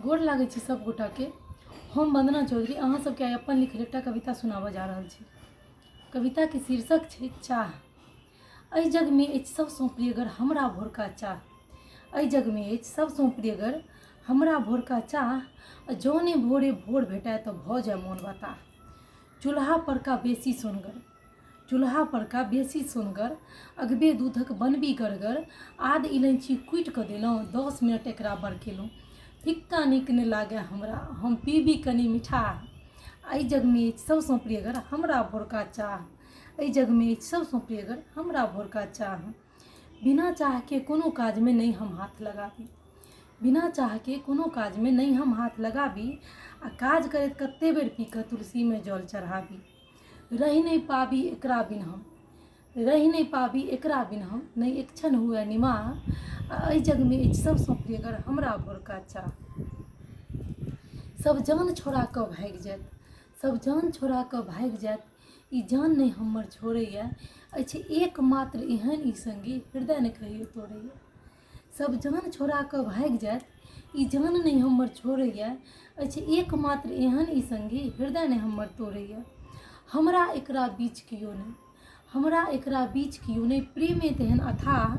गोर लागै छी सब गोटाके। हम वन्दना चौधरी अहाँ सबके आइ अपन लिखल एकटा कविता सुनाबऽ जा रहल छी। कविताके शीर्षक छै चाह। एहि जगमे अछि सबसँ प्रियगर हमरा भोरका चाह। एहि जगमे अछि सबसँ प्रियगर हमरा भोरका चाह आ जँ नहि भोरे भोर भेटय तऽ भऽ जाय मोन बताह। चूल्हा परका बेसी सोनगर। चूल्हा परका बेसी सोनगर, अगबे दूधक बनबी गरगर, आद इलैची कुटि कऽ देलहुँ, दस मिनट एकरा बरकेलहुँ। फिक्का नीक नहि लागए हमरा, हम पीबी कनी मिठाह। एहि जगमे अछि सभसँ प्रियगर हमरा भोरका चाह। एहि जगमे अछि सभसँ प्रियगर हमरा भोरका चाह। बिना चाहके कोनो काजमे नहि हम हाथ लगाबी। बिना चाहके कोनो काजमे नहि हम हाथ लगाबी आ काज करैत कतेक बेर पी कऽ तुलसीमे जल चढ़ाबी। रहि नहि पाबी एकरा बिन हम, रहि नहि पाबी एकरा बिन हम, नहि एक क्षण हुए निमाह, आ एहि जगमे अछि सभसँ प्रियगर हमरा भोरका चाह। सभ जान छोड़ा कऽ भागि जायत, सभ जान छोड़ा कऽ भागि जायत, ई जान नहि हमर छोड़ैए, अछि एकमात्र एहन ई संगी हृदय नहि कहियो तोड़ैए। सभ जान छोड़ा कऽ भागि जायत, ई जान नहि हमर छोड़ैए, अछि एकमात्र एहन ई संगी हृदय नहि हमर तोड़ैए। हमरा एकरा बीच कियो नहि, हमरा एकरा बीच कियो नहि, प्रेमे तेहन अथाह,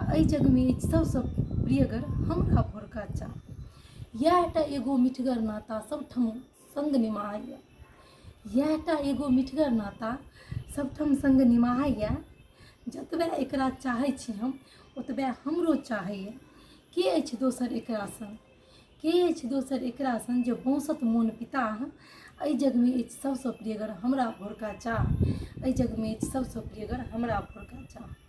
आ एहि जगमे अछि सभसँ प्रियगर हमरा भोरका चाह। इएह टा एगो मिठगर नाता सभठाम सङ्ग निमाहैए, इएह टा एगो मिठगर नाता सभठाम सङ्ग निमाहैए, जतबे एकरा चाहै छी हम ओतबे हमरो चाहैए। के अछि दोसर एकरा सन, के अछि दोसर एकरा सन जे बौंसत मोन पिताह। एहि जगमे अछि सभसँ प्रियगर हमरा भोरका चाह। एहि जगमे अछि सभसँ प्रियगर हमरा भोरका चाह।